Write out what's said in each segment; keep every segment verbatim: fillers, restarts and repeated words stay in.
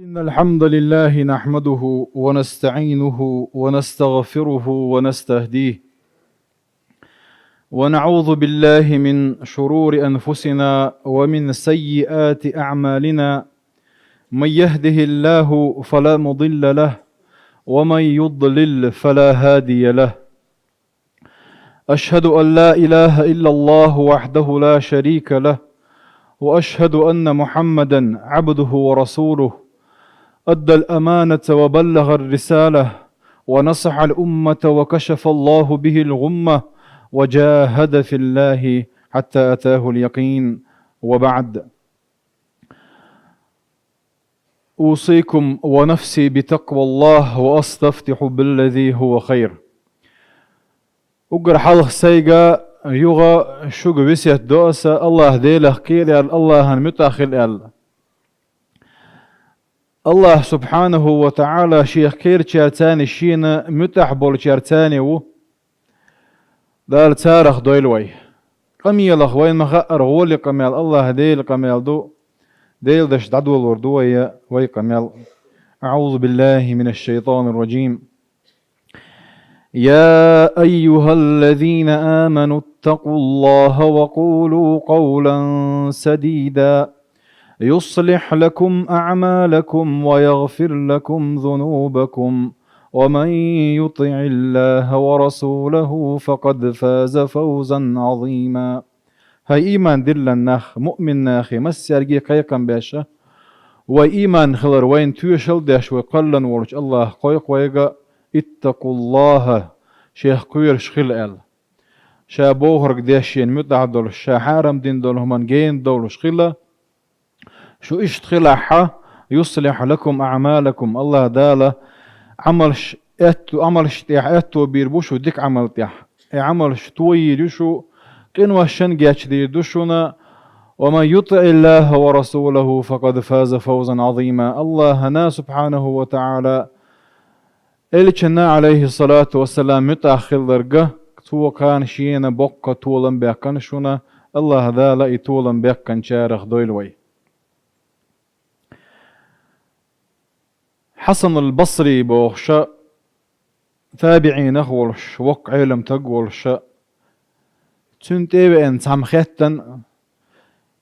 إن الحمد لله نحمده ونستعينه ونستغفره ونستهديه، ونعوذ بالله من شرور أنفسنا ومن سيئات أعمالنا. من يهده الله فلا مضل له، ومن يضلل فلا هادي له. أشهد أن لا إله إلا الله وحده لا شريك له، وأشهد أن محمدا عبده ورسوله، أدى الأمانة وبلغ الرسالة، ونصح الأمة، وكشف الله به الغمة، وجاهد في الله حتى أتاه اليقين. وبعد. أوصيكم ونفسي بتقوى الله وأستفتح بالذي هو خير. Уггар хьалха сайга, юха шуга весет до аса, АллахӀ Делах кхера аьлла, АллахӀан муьтӀахь хила аьлла. АллахӀ субхьанаху ва таӀала Шех кхерачаьрца а, Шена муьтӀахь болчаьрца а ву. Дала царах дойла вай. Къамелах вайна ма хаъара гӀоли къамел АллахӀ Делан къамел ду. Делан дашца дӀадолор ду вай, вай къамел. أعوذ بالله من الشيطان الرجيم. يا أيها الذين آمنوا اتقوا الله وقولوا قولا سديدا يصلح لكم أعمالكم ويغفر لكم ذنوبكم ومن يطع الله ورسوله فقد فاز فوزا عظيما. ХӀай ийман диллина нах, муъмин нахе, массаьрга кхайкхам беш, вай ийман хилар вайна тоьшалла деш, вай кхоьллина волчу АллахӀа кхойкху вайга: اتقوا الله, Шех кхоьруш хила аьлла. Ша бохург деш, Шена муьтӀахь долуш, Ша хьарам дина долу хӀуманна гена довлуш хила. Шу иштта хилахь, يصلح لكم أعمالكم, АллахӀ Дала Ӏамалш аьтту, Ӏамалш тӀехь аьтто бийр бу шу дика Ӏамал тӀехь. И Ӏамалш тойийр ю шу, къиношна гечдийр ду шуна. ومن يطع الله ورسوله فقد فاز فوزا عظيما. АллахӀана субхьанаху ва таӀала Элчанна, Ӏалайхиссалату вассалам, муьтӀахь хилларга, цо кхана Шена боккха толам баьккхина шуна, АллахӀ Дала и толам баьккхинчарах дойла вай. Хьасан ал-Басри бохуш, табиӀинах волуш, воккха Ӏелам таг волуш, цуьнан тӀе а веана цхьамма хеттан,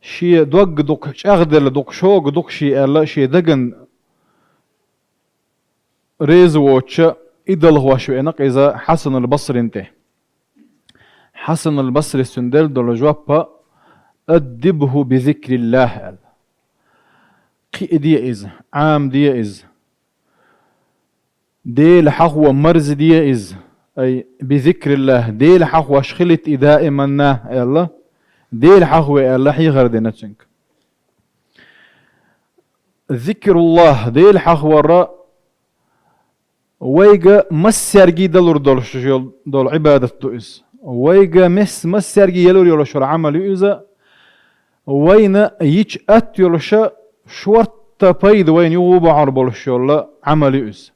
шен дог дукха чӀагӀделла, дукха шога ду-кх шен аьлла, шен дагна реза воцуш, и далхош веана-кх иза Хьасан ал-Басрина тӀе. Хьасан ал-Басрис цуьнан делла долу жоп: «أدبه بذكر الله», – аьлла. Кхиаде иза, Ӏамаде иза. Дела хьахо марзаде иза. Ай, بذكر الله, Дела хьахош хилийта и даиманна, аьлла. Дела хьахаве аьлла, хьехар дина цуьнга. Зикруллах, Дела хьахавар, вайга массаьрга далур долуш йол-, долу Ӏибадат ду иза. Вайга мес-, массаьрга ялур йолуш йолу Ӏамал ю иза. Вайна йича атта йолуша шортта пайда вайна юху бахьар болуш йолу Ӏамал ю иза.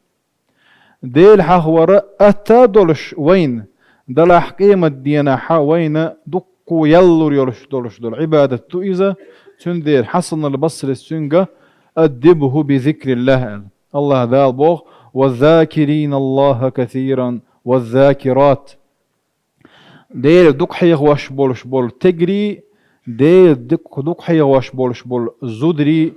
Дела хьахавар атта а долуш вайна, далахь къемат денахь вайна дуккха яллур йолуш долуш долу Ӏибадат ду иза, цундела Хьасан ал-Басрис цуьнга: «أدبه بذكر الله», – аьлла. АллахӀ Дала боху: «والذاكرين الله كثيرا والذاكرات». Дела дукха хьехош болуш болу тегарий, Дела дукха, дукха хьехош болуш болу зударий,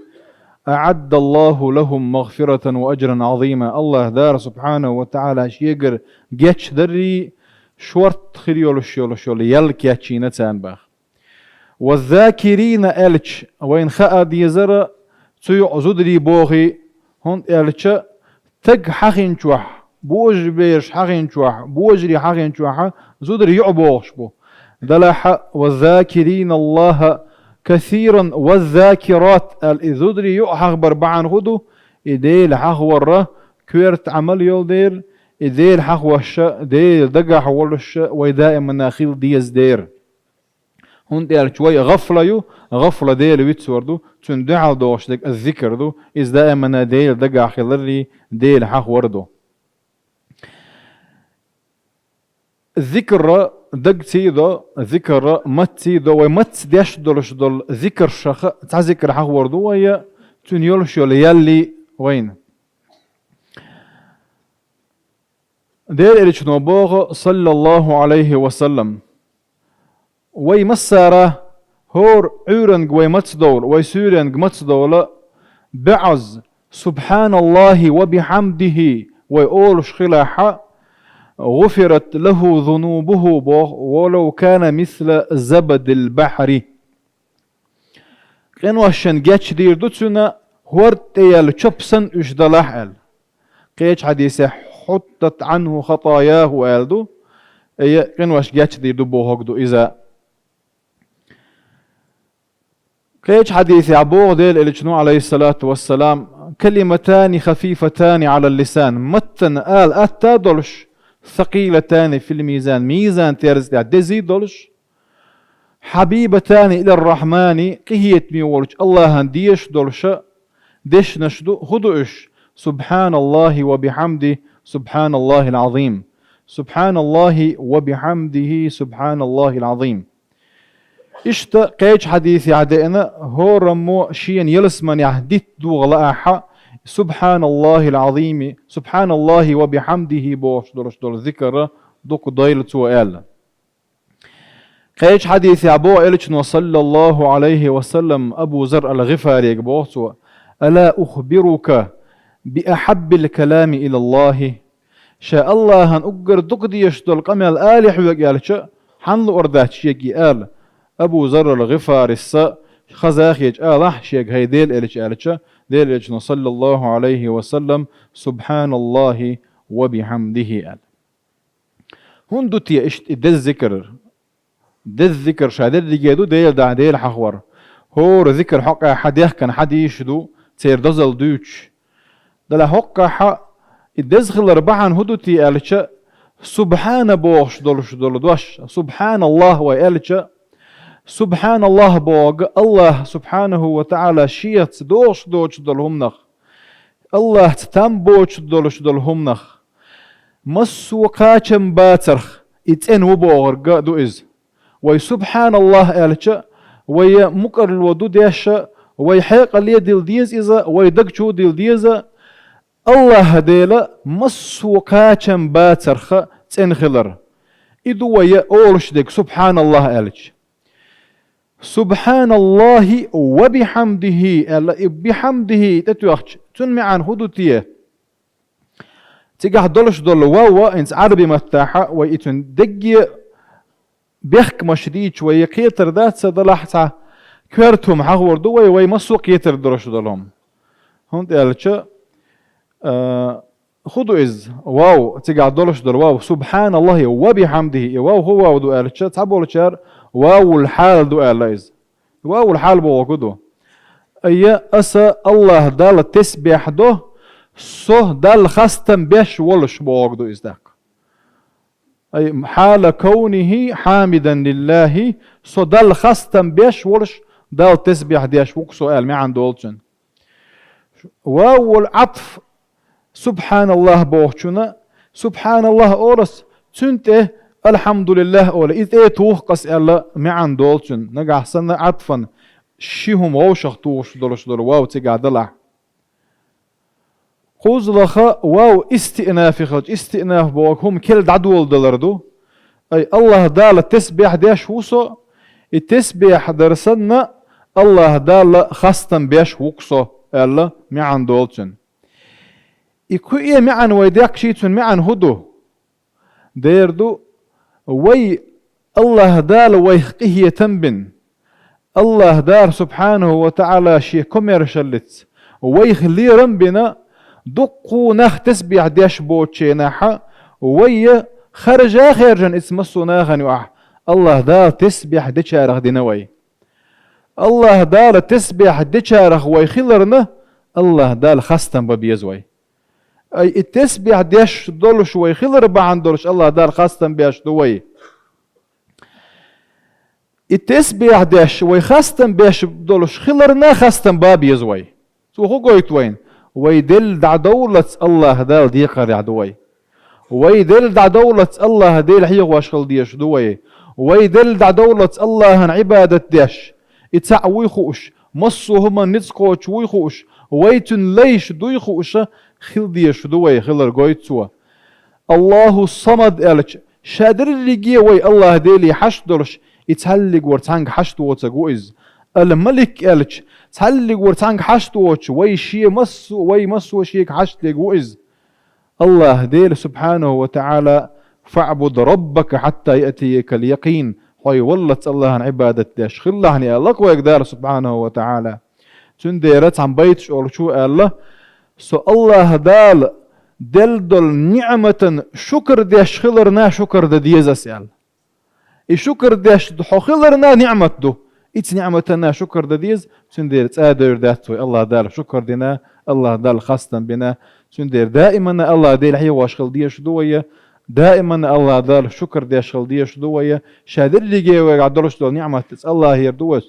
«أعد الله لهم مغفرة وأجرا عظيما». АллахӀ Дала субхьанаху ва таӀала шегара гечдаррий, шортта хир йолуш йолуш йолу ял кечйина царна баха. «والذاكرين» аьлча, вайна хаа дезара, цу юкъа зударий бохий, хӀунда аьлча, стаг хьахинчохь, божарий бераш хьахинчохь, божарий хьахинчохь, зударий юкъа бохуш бу. Далахь: «والذاكرين الله كثيرا والذاكرات», – аьлла, и зударий юкъа хьахабар бахьана хӀун ду? И Дела хьахавар коьрта Ӏамал йолу дера, и Дела хьахош, Дела дагахь волуш вай даиманна хила деза дера. ХӀунда аьлча вай гӀафла ю, гӀафла Дела вицвар ду, цуьнан дуьхьал догӀуш дерг зикр ду, иза даиманна Дела дагахь хиларрий, Дела хьахавар ду. Зикр дагций до, зикр мацций до, вай мацца деш долуш долу зикршаха цхьа зикр хьахавар ду вай, цуьнан йолуш йолу яллий, вайна. Делан элчано боху, саллаллаху Ӏалайхи ва саллам: «Вай массара, хӀора Ӏуьйранга вай мацдовла, вай суьйренга мацдовла, баьӀаза, субхьаналлахи ва бихьамдихи вай олуш хилахь, гӀуфират лаху зунубуху, боху, ва лав кана мисла забадил бахьри». Къиношна гечдийр ду цуьнан, хӀорда тӀе яьлла чоп санна уьш далахь аьлла. Кхечу хьадисехь: «Хьуттат Ӏанху хатаяху», аьлла ду. Э, къинош гечдийр ду бохург ду иза. Кхечу хьадисехь боху Делан элчано, Ӏалайхиссалату вассалам: «Калиматани хафифатани Ӏалал лисан». Маттана ала атта а долуш, «сакъилатани фил мизан», мизан терза тӀехь дезий долуш, «хьабибатани илар-Рахьмани», къинхетаме волчу Аллахьан дезаш долуша дешнаш ду. ХӀун ду уьш? «Субхьаналлахи ва бихьамди, субхьаналлахил Ӏазим. Субхьаналлахи ва бихьамдихи, субхьаналлахил Ӏазим». Иштта кхечу хьадисехь деана, хӀораммо шена ялсаманехь дитт догӀа лаахь, «Субхьаналлахил Ӏазими, субхьаналлахи ва бихьамдихи» бохуш долуш долу зикар дукха дойла цо аьлла. Кхечу хьадисехь боху элчано, саллаллаху Ӏалайхи ва саллам, Абу Зар ал-ГӀифарига боху цо: «Ала ухбирука би ахьаббил калами илаллахи?» Ша Аллахьан уггар дукха дезаш долу къамел алий хьоьга аьлча, хьан луур дац шега и ала? Абу Зар ал-ГӀифарис хаза хеташ алахь шега: «ХӀай Делан элча», аьлча, Делан элчано, саллаллаху Ӏалайхи ва саллам: «Субхьаналлахи ва бихьамдихи», аьлла. ХӀунда ду те иштта и деза зикар? Деза зикар ша дерриге ду Делан дуьхьа, Дела хьахор. ХӀора зикар хьокъехь дехкина хьадисаш ду, церан дозалла дуьйцуш. Делахь хӀокхахь и деза хилар бахьана хӀун ду те аьлча, «Субхьана» бохуш долуш долу дош, «Субхьаналлахь» вай аьлча, «Субхьаналлахь» бохург Аллахь субхьанаху ва таӀала шеца догӀуш доцуш долу хӀуманах, Аллахьца там боцуш долуш долу хӀуманах, массо а кхачам бацарх и цӀена ву бохург а ду иза. Вай «Субхьаналлахь» аьлча, вай мукӀарло ду деш а, вай хьекъале дилла деза иза, вай даг чу дилла деза, Аллахь Дела массо а кхачам бацарх цӀена хилар. И ду вай олуш дерг «Субхьаналлахь» аьлча. «Субхьаналлахи ва бихьамдихи», аьлла, и «бихьамдихи» тӀетоьхча, цуьнан маьӀна хӀун ду те? Цигахь долуш долу вав а, хӀинца Ӏараби маттахь а, вай и цуьнан дегге бехкамаш дийча, вай кхетар дац, ца далахь цхьа коьрта хӀума хьахор ду вай, вай массо а кхетар долуш долу хӀума. ХӀунда аьлча, а, хӀун ду иза? Вав, цигахь долуш долу вав, «Субхьаналлахи ва бихьамдихи». И вав хӀун вав ду аьлча, цхьаболчара вавул хьал ду аьлла иза. Вавул хьал бохург ду: «Айя, аса Аллахь Далла тесбехь до, со Далла хастам беш волуш», бохург ду иза тӀаккха. Ай, «хьала кавнихи хьамидан лиллахи», со Далла хастам беш волуш, Далла тесбехь деш ву-кх со аьлла маьӀна долу цуьнан. Вавул Ӏатф, «Субхьаналлахь» бохучунна, «Субхьаналлахь» олу ас, цуьнан тӀе «Алхьамдулиллахь» олу, и тӀе туху-кх ас аьлла маьӀна долу цуьнан. Нагахь санна Ӏатфан ши хӀума вовшах тухуш долуш долу вав цигахь далахь. Кхузлаха вав истиънафи хилча, истиънаф боху хӀума керла дӀадоладалар ду. Ай, Аллахь Далла тесбехь деш ву со, и тесбехь дар санна, Аллахь Далла хастам беш ву-кх со аьлла маьӀна долу цуьнан. И кхуье маьӀна вай деккхича, цуьнан маьӀна хӀун ду? Дера ду, вай Аллахь Дала вайх къинхетам бина, Аллахь Дала субхьанаху ва таӀала шен комаьршаллица вайх лерам бина, дуккха нах тесбехь деш боцучу хенахь, вай харжа а хаьржина, иза массо а нахана юкъахь Аллахь Дала тесбехь дечарах дина вай. Аллахь Дала тесбехь дечарах вай хиларна, Аллахь Дала хастам бан беза вай. Ай, и тесбехь деш долуш вай хилар бахьана долуш Аллахь Дала хастам беш ду вай. И тесбехь деш вай хастам беш долуш хиларна хастам бан беза вай. Цо хӀун гойту вайна? Вай делла дӀадовллалц Аллахь Дала декхарехь ду вай. Вай делла дӀадовллалц Аллахь Дела хьехош хила дезаш ду вай. Вай делла дӀадовллалц Аллахьан Ӏибадат деш, и цхьаъ вуй хууш, массо а хӀуманна ницкъ кхочуш вуй хууш, вай цуьнан лайш дуй хууш хила дезаш ду вай, хилар гойту цо. Аллаху Самад аьлча, ша дерриге вай Аллаха Деле хьашт долуш, и цхьаллиг вара цхьаьнга хьашт воцург ву иза. Ал-Малик аьлча, цхьаллиг вара цхьаьнга хьашт воцуш, вай шен массо, вай массо шега хьашт дерг ву иза. Аллаха Дела субхьанаху ва таӀала: «ФаӀбуд раббака хьатта яътиякал якъин». Хьо валлалц Аллахьан Ӏибадат деш хилалахь аьлла-кх вайга Дала субхьанаху ва таӀала. Цундела цхьана байташ олучо аьлла: «Со Аллаха Дала делла долу ниӀматан шукар деш хиларна шукар дан деза ас», аьлла. И шукар деш хьо хиларна ниӀмат ду. Ица ниӀматана шукар дан деза, цундела цӀа а девр дац вай Аллаха Далла шукар дина, Аллаха Далла хастам бина. Цундела даимана Аллаха Дела хьехош хила дезаш ду вай, даимана Аллаха Далла шукар деш хила дезаш ду вай, ша дерриге вайгахь долуш долу ниӀмат цӀа Аллахера ду вай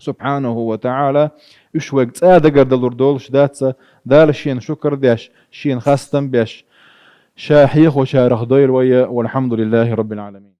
субхьанаху ва таӀала, уьш вайга цӀа дагардалур долуш дац, Дала шена шукар деш, шена хастам беш, ша хьехочарах дойла вай, валхьамдулиллахи раббил Ӏаламин.